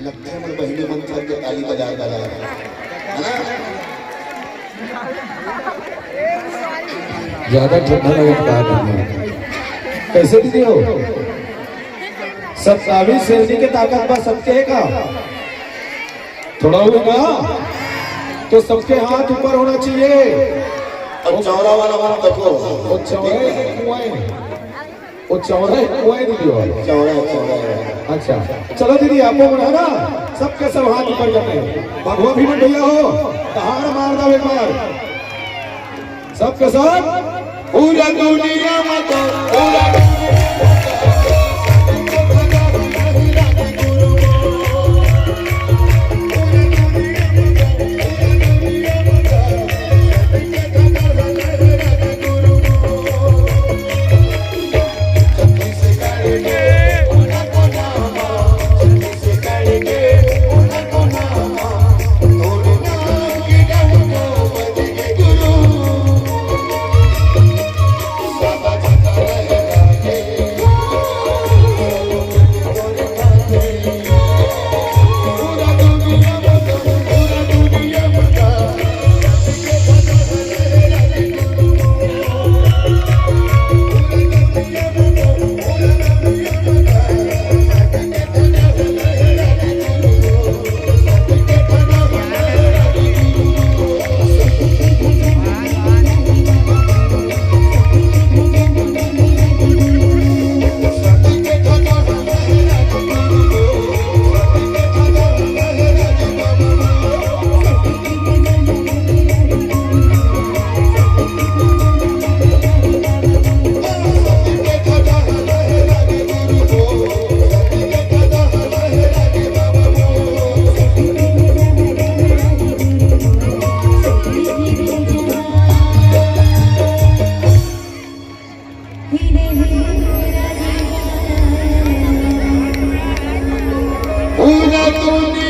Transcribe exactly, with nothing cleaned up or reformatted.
हमर बहिनी मन चल के ताली बजा बजा, है ना? ज्यादा ठंडा लगत का करना। कैसे दीदी हो? सत्तावीस शेरनी के ताकत बा सबके का? थोड़ा हुई ना, तो सबके हाथ ऊपर होना चाहिए। और चौरा वाला मन तको। वो चौरे कुएं, वो चौरे कुएं दीदी वाला। चौरा, चौरा। अच्छा, चलो दीदी, आपको मन है ना, सबके सब हाथ ऊपर करते हैं। भगवा भी मन भैया हो, ताड़ मार दो एक बार। सबके सब। पूरा दुनिया में तो, पूरा पूरा दुनिया